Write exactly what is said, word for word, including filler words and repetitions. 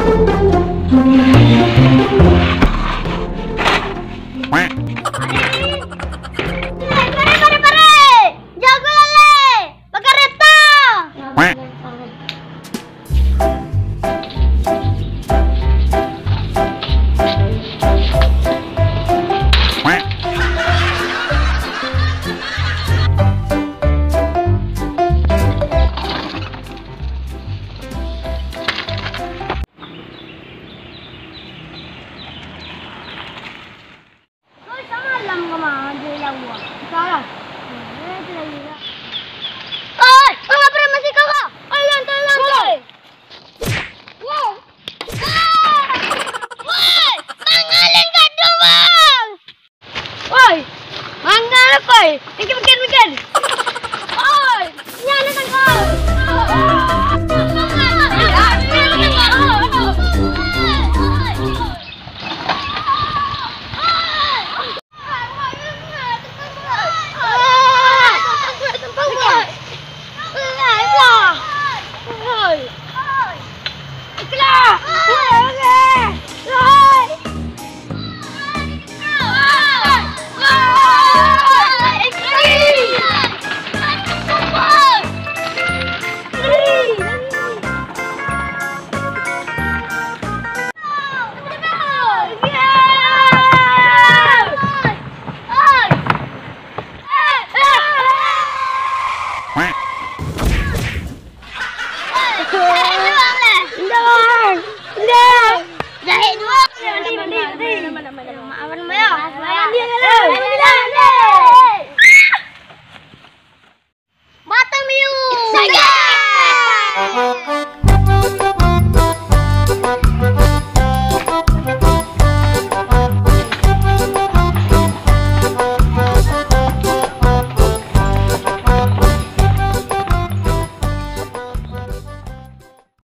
Pare, pare, pare! Jago lalai! Bakareta! Kau samalam ka ma jo Lawa? Salah. Eh, tu lagi lah. Oi, manga preman siko ko? Oi, lantai, lantai. Wow. Ah! Woi, manga lengkadung, Bang? Woi, manga lah, Pai? Mikir, mikir, mikir. Oi, nyana tangkap.